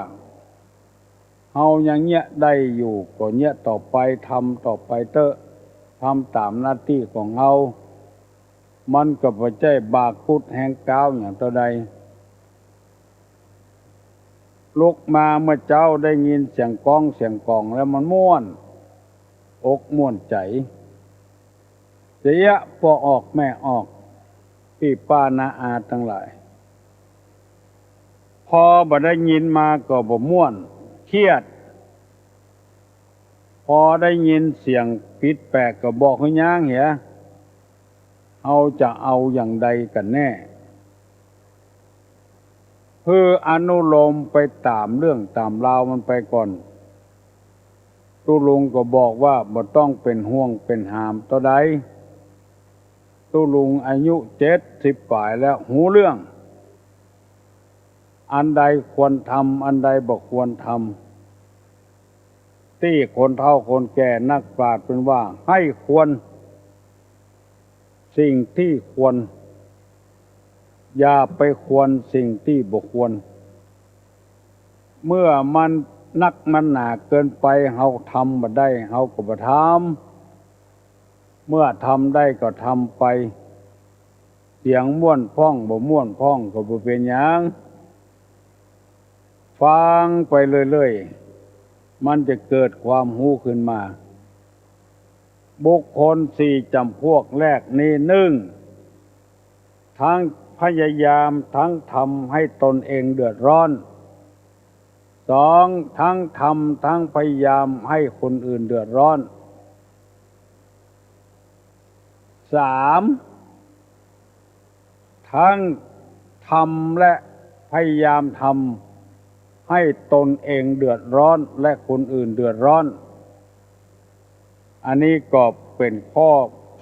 เฮายังเยียะได้อยู่ ก็เยียะต่อไป ทำต่อไปเต๊อะ ทำต๋ามหน้าตี้ของเฮา มันก็บ่ใจ้บากุดแฮงก๊าวอย่างเต้าใด ลุกมาเมื่อเจ๊าได้ยินเสียงก๊องเสียงก๋องแล้วมันม่วนอกม่วนใจ๋ เสียป้อออกแม่ออก ปี้ป้าน้าอาตังหลาย พอบ่ได้ยินมาก็บ่ม่วน เครียด พอได้ยินเสียงผิดแปลกก็บอกหื้อยังเหีย เฮาจะเอาอย่างใดกั๋นแน่ หื้ออนุโลมไปต๋ามเรื่องต๋ามราวมันไปก่อน ตุ๊ลุงก็บอกว่า บ่ต้องเป๋นห่วงเป๋นหามเต้าใด ตุ๊ลุงอายุเจ็ดสิบป๋ายแล้ว ฮู้เรื่อง อันใดควรทำ อันใดบ่ควรทำ ตี้คนเฒ่าคนแก่นักปราชญ์เปิ้นว่า ให้ควรสิ่งที่ควร อย่าไปควรสิ่งที่บ่ควร เมื่อมันนักมันหนาเกินไป เฮาทำบ่ได้ เฮาก็บ่ทำ เมื่อทำได้ก็ทำไป เสียงม่วนพ่อง บ่ม่วนพ่องก็บ่เป๋นหยัง ฟังไปเรื่อยๆ มันจะเกิดความฮู้ขึ้นมา บุคคลสี่จ๋ำพวกแรกนี้ นึ่ง ทั้งพยายามทั้งทำให้ตนเองเดือดร้อน สอง ทั้งทำทั้งพยายามให้คนอื่นเดือดร้อน สาม ทั้งทำและพยายามทำให้ตนเองเดือดร้อนและคนอื่นเดือดร้อน อันนี้ก็เป๋นข้อ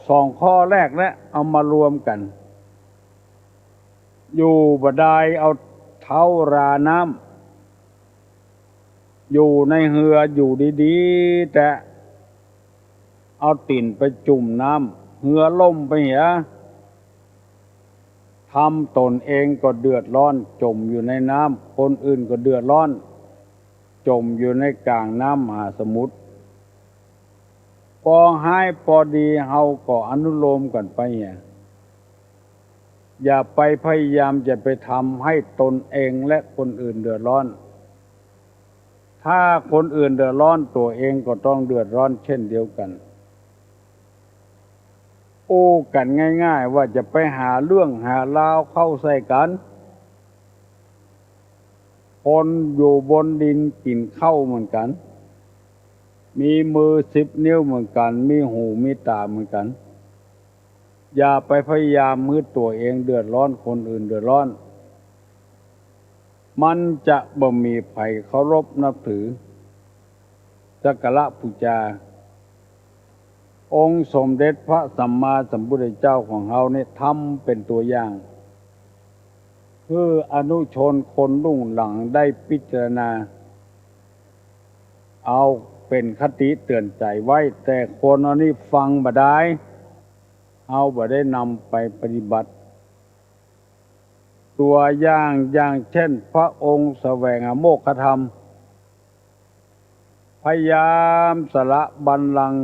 สองข้อแรกนะ เอามารวมกั๋น อยู่บ่ดายเอาเท้าราน้ำ อยู่ในเฮืออยู่ดีๆ แต่เอาตี๋นไปจุ่มน้ำ เฮือล่มไปเหีย ทำตนเองก็เดือดร้อน จ๋มอยู่ในน้ำ คนอื่นก็เดือดร้อน จ๋มอยู่ในก๋างน้ำมหาสมุทร ปอฮ้ายปอดีเฮาก็อนุโลมกั๋นไปเหีย อย่าไปพยายามจะไปทำให้ตนเองและคนอื่นเดือดร้อน ถ้าคนอื่นเดือดร้อน ตั๋วเองก็ต้องเดือดร้อนเช่นเดียวกั๋น อู้กั๋นง่ายๆ ว่าจะไปหาเรื่องหาราวเข้าใส่กั๋น คนอยู่บนดินกิ๋นข้าวเหมือนกั๋น มีมือสิบนิ้วเหมือนกั๋น มีหูมีต๋าเหมือนกั๋น อย่าไปพยายามหื้อตั๋วเองเดือดร้อน คนอื่นเดือดร้อน มันจะบ่มีใผเคารพนับถือ สักการะปู๋จา องค์สมเด็จพระสัมมาสัมพุทธเจ้าของเฮานี่ทำเป๋นตั๋วอย่าง หื้ออนุชนคนรุ่นหลังได้พิจารณา เอาเป๋นคติเตื๋อนใจ๋ไว้ แต่คนอันนี้ฟังบ่ดาย เฮาบ่ได้นำไปปฏิบัติ ตั๋วอย่าง อย่างเช่น พระองค์แสวงหาโมกขธรรม พยายามสละบัลลังก์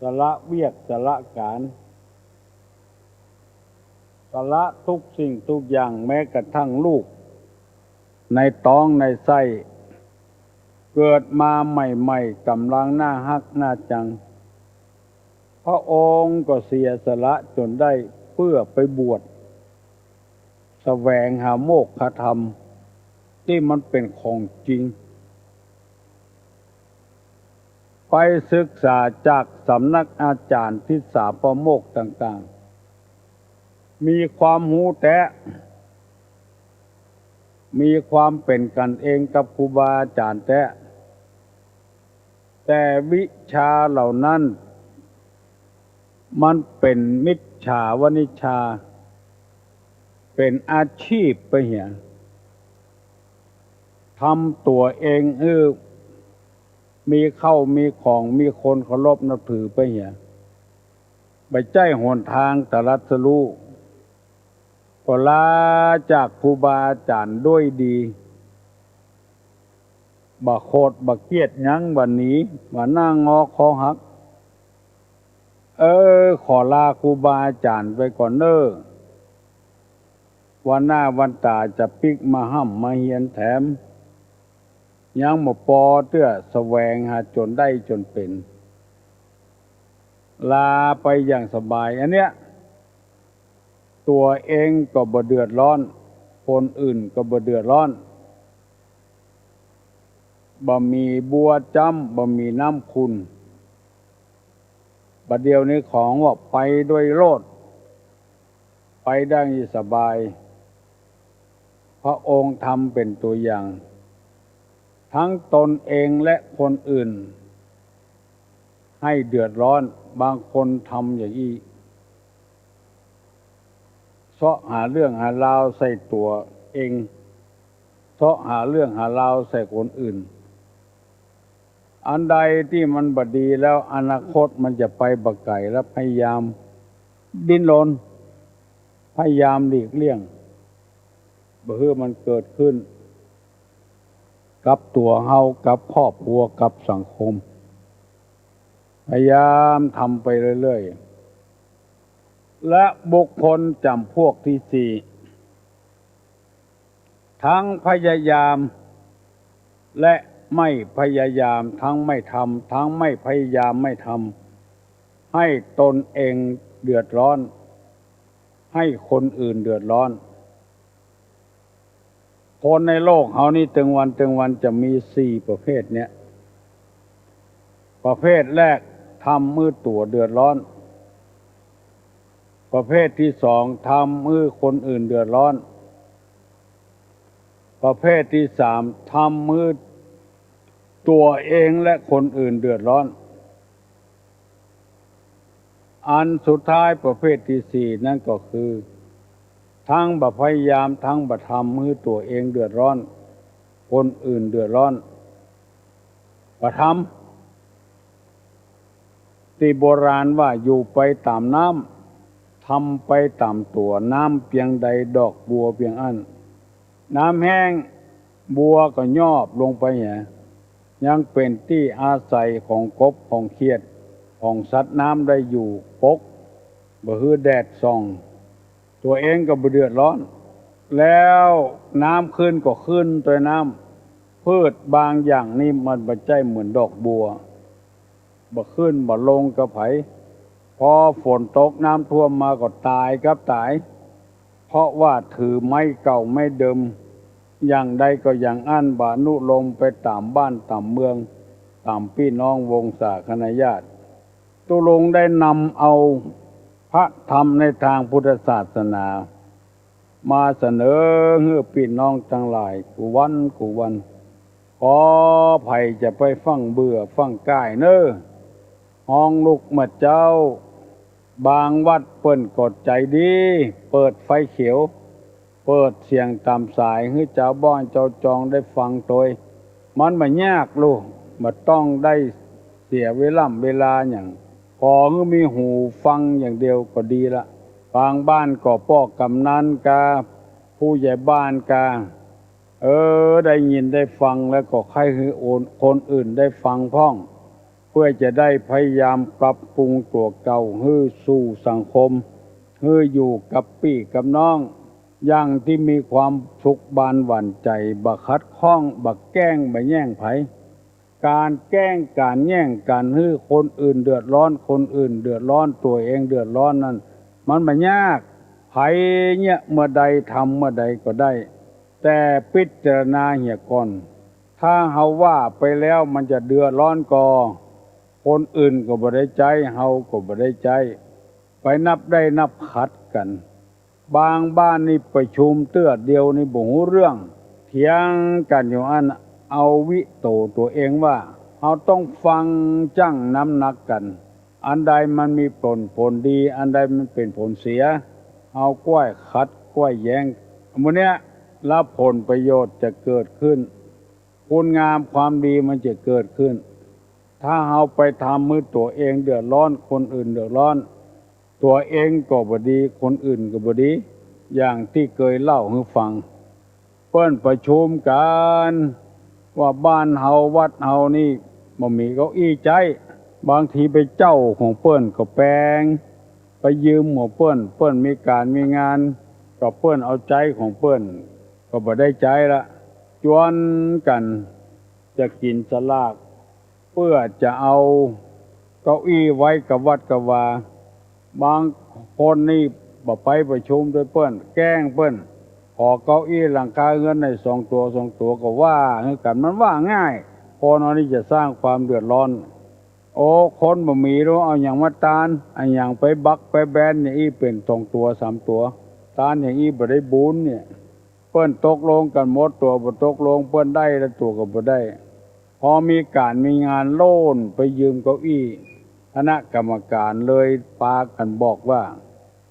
สละเวียก สละก๋าน สละทุกสิ่งทุกอย่าง แม้กระทั่งลูกในต๊องในไส้ เกิดมาใหม่ๆ ก๋ำลังน่าฮักน่าจัง พระองค์ก็เสียสละจ๋นได้เปื้อไปบวช แสวงหาโมกขธรรม ตี้มันเป๋นของจริง ไปศึกษาจากสำนักอาจ๋ารย์ทิสสาปโมกข์ต่างๆ มีความฮู้แต๊ มีความเป๋นกั๋นเองกับครูบาอาจ๋ารย์แต๊ แต่วิชาเหล่านั้น มันเป๋นมิจฉาวณิชชา เป๋นอาชีพไปเหีย ทำตั๋วเองหื้อมีเข้ามีของ มีคนเคารพนับถือไปเหีย บ่ใจ้หนตางตรัสรู้ ก็ลาจากครูบาอาจ๋ารย์ด้วยดี บ่โขดบ่เกลียดหยัง บ่หนี บ่หน้างอคอหัก เออ ขอลาครูบาอาจ๋ารย์ไปก่อนเน่อ วันหน้าวันต๋าจะปิ๊กมาฮ่ำมาเฮียนแถม ยังบ่ปอเตื้อ แสวงหาจ๋นได้จ๋นเป๋น ลาไปอย่างสบาย อันเนี้ย ตั๋วเองก็บ่เดือดร้อน คนอื่นก็บ่เดือดร้อน บ่มีบัวจ๊ำ บ่มีน้ำขุ่น บ่าเดี่ยวนี้ของว่าไปด้วยโลด ไปได้สบาย พระองค์ทำเป๋นตั๋วอย่าง ทั้งตนเองและคนอื่น หื้อเดือดร้อน บางคนทำอย่างอี้ เซาะหาเรื่องหาราวใส่ตั๋วเอง เซาะหาเรื่องหาราวใส่คนอื่น อันใดตี้มันบ่ดีแล้ว อนาคตมันจะไปบ่ไก๋แล้ว พยายามดิ้นรน พยายามหลีกเลี่ยง บ่หื้อมันเกิดขึ้น กับตั๋วเฮา กับครอบครัว กับสังคม พยายามทำไปเรื่อยๆ และบุคคลจ๋ำพวกตี้สี่ ทั้งพยายามและไม่พยายาม ทั้งไม่ทำ ทั้งไม่พยายามไม่ทำ ให้ตนเองเดือดร้อน ให้คนอื่นเดือดร้อน คนในโลกเฮานี้ตึงวันตึงวันจะมีสี่ประเภทเนี่ย ประเภทแรกทำหื้อตั๋วเดือดร้อน ประเภทตี้สองทำหื้อคนอื่นเดือดร้อน ประเภทตี้สามทำหื้อตั๋วเองและคนอื่นเดือดร้อน อันสุดท้ายประเภทตี้สี่นั้นก็คือ ทั้งบ่พยายาม ทั้งบ่ทำหื้อตั๋วเองเดือดร้อน คนอื่นเดือดร้อน บ่ทำ ตี้โบราณว่าอยู่ไปต๋ามน้ำ ทำไปต๋ามตั๋ว น้ำเปียงใดดอกบัวเปียงอั้น น้ำแห้งบัวก็ยอบลงไปแหม ยังเป๋นตี้อาศัยของกบของเขียด ของสัตว์น้ำได้อยู่ปก บ่หื้อแดดส่อง ตั๋วเองก็บ่เดือดร้อน แล้วน้ำขึ้นก็ขึ้นตวยน้ำ พืชบางอย่างนี่มันบ่ใจ้เหมือนดอกบัว บ่ขึ้นบ่ลงกับใผ พอฝนตกน้ำท่วมมาก็ต๋ายกับต๋าย เพราะว่าถือไม้เก่าไม้เดิม อย่างใดก็อย่างอั้น บ่อนุโลมไปต๋ามบ้านต๋ามเมือง ต๋ามปี้น้องวงศาคณาญาติ ตุ๊ลุงได้นำเอาพระธรรมในตางพุทธศาสนา มาเสนอหื้อปี้น้องตังหลายกู้วันกู้วัน ขอใผจะไปฟั่งเบื่อฟั่งก้ายเน่อ ฮ้องลุกเมื่อเจ๊า บางวัดเปิ้นก็ใจ๋ดี เปิดไฟเขียว เปิดเสียงต๋ามสายหื้อจาวบ้านจาวจองได้ฟังตวย มันบ่ยากลูก บ่ต้องได้เสียเวล่ำเวลาหยัง ขอหื้อมีหูฟังอย่างเดียวก็ดีละ บางบ้านก็ป้อกำนันกา ผู้ใหญ่บ้านกา เออ ได้ยินได้ฟังแล้วก็ใค่หื้อโอน คนอื่นได้ฟังพ่อง เพื่อจะได้พยายามปรับปรุงตั๋วเก่าหื้อสู่สังคม หื้ออยู่กับปี้กับน้อง อย่างตี้มีความสุขบานหวั่นใจ๋ บ่ขัดข้อง บ่แก้ง บ่แย่งใผ ก๋านแก้งก๋านแย่งก๋านหื้อคนอื่นเดือดร้อน คนอื่นเดือดร้อน ตั๋วเองเดือดร้อนนั้น มันบ่ยาก ใผเนี่ยเมื่อใดทำเมื่อใดก็ได้ แต่พิจารณาเหียก่อน ถ้าเฮาว่าไปแล้วมันจะเดือดร้อนก่อ คนอื่นก็บ่ได้ใจ๊ เฮาก็บ่ได้ใจ๊ ไปนับได้นับขัดกั๋น บางบ้านนี่ประชุมเตื้อเดียวนี่บ่ฮู้เรื่อง เถียงกั๋นอยู่อั้น เอาวิโตตั๋วเองว่า เฮาต้องฟังจั่งน้ำหนักกั๋น อันใดมันมีผล ผลดี อันใดมันเป๋นผลเสีย เฮาก้อยขัดก้อยแย้ง หมู่เนี้ย แล้วผลประโยชน์จะเกิดขึ้น คุณงามความดีมันจะเกิดขึ้น ถ้าเฮาไปทำหื้อตั๋วเองเดือดร้อน คนอื่นเดือดร้อน ตั๋วเองก็บ่ดี คนอื่นก็บ่ดี อย่างตี้เกยเล่าหื้อฟัง เปิ้นประชุมกั๋นว่าบ้านเฮาวัดเฮานี่บ่มีเก้าอี้ใจ๊ บางทีไปเจ้าของเปิ้นก็แป๋ง ไปยืมของเปิ้น เปิ้นมีก๋านมีงาน ก็เปิ้นเอาใจ๊ของเปิ้น ก็บ่ได้ใจ๊ละ จวนกั๋นจะกิ๋นสลาก เปื้อจะเอาเก้าอี้ไว้กะวัดกะวา บางคนนี่บ่ไปประชุมตวยเปิ้น แก้งเปิ้น ขอเก้าอี้หลังคาเฮือนหน่อยสองตั๋ว สองตั๋วก็ว่าหื้อกั๋น มันว่าง่าย คนอันนี้จะสร้างความเดือดร้อน โอ้ คนบ่มีแล้ว เอาหยังมาตาน เอาหยังไปบักไปแบนอย่างอี้เป๋นสองตั๋วสามตั๋ว ตานอย่างอี้บ่ได้บุญเนี่ย เปิ้นตกลงกั๋นหมด ตั๋วบ่ตกลง เปิ้นได้แล้วตั๋วก็บ่ได้ พอมีก๋านมีงานโล่นไปยืมเก้าอี้ คณะกรรมการเลยปากั๋นบอกว่า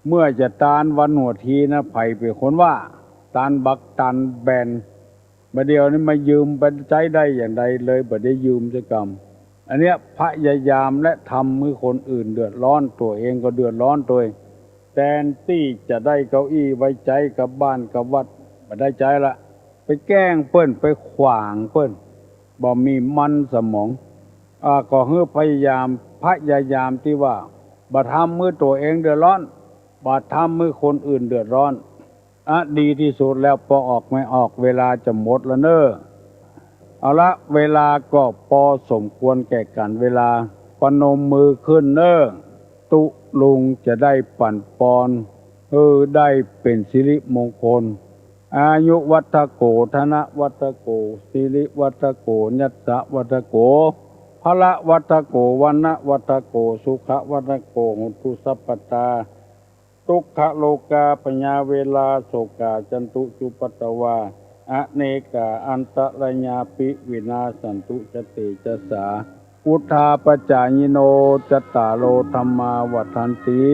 เมื่อจะตานวันหัวทีนะ ใผเป๋นคนว่า ตานบักตานแบน บ่าเดี่ยวนี้มายืมไปใจ๊ได้อย่างใดเลย บ่ได้ยืมสักกำ อันเนี้ยพยายามและทำหื้อคนอื่นเดือดร้อน ตั๋วเองก็เดือดร้อนตวย แตนตี้จะได้เก้าอี้ไว้ใจ๊กับบ้านกับวัด บ่ได้ใจ๊ละ ไปแก้งเปิ้น ไปขวางเปิ้น บ่มีมันสมอง อ่า ก็หื้อพยายาม พยายามตี้ว่า บ่ทำหื้อตั๋วเองเดือดร้อน บ่ทำหื้อคนอื่นเดือดร้อน อ่ะ ดีตี้สุดแล้ว ปอออกไม่ออก เวลาจะหมดแล้วเน่อ เอาละ เวลาก็ปอสมควรแก่กั๋นเวลา ประนมมือขึ้นเน่อ ตุ๊ลุงจะได้ปั๋นปอน หื้อได้เป๋นสิริมงคล อายุวัฑฒโข ธนวัฑฒโข สิริวัฑฒโข ยัสสวัฑฒโข พละวัฑฒโข วรรณวัฑฒโข สุขวัฑฒโข โหตุสัพพตา ทุกขโรคาพยาเวราโศกาจันตุจุปปาตวา อเนกาอันตรายาปิวินาสสันตุ จะเตจะสา พุทธาปจจายิโน จัตตาโรธัมมาวัฑฒันติ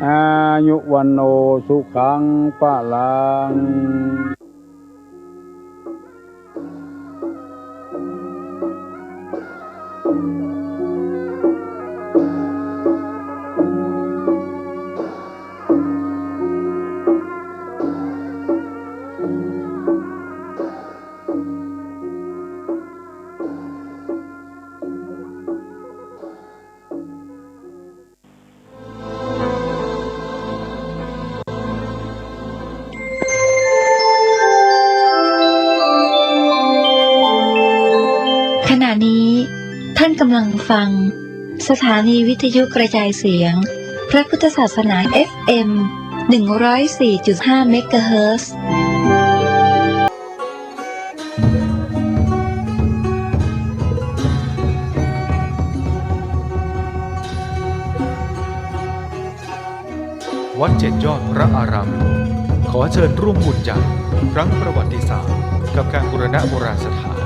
อายุวัณโณสุขังพลัง ขณะนี้ท่านกำลังฟังสถานีวิทยุกระจายเสียงพระพุทธศาสนา เอฟเอ็ม หนึ่งร้อยสี่จุดห้า เมกะเฮิรตซ์ วัดเจ็ดยอดพระอารามหลวง ขอเชิญร่วมบุญใหญ่ครั้งประวัติศาสตร์ กับการบูรณะโบราณสถาน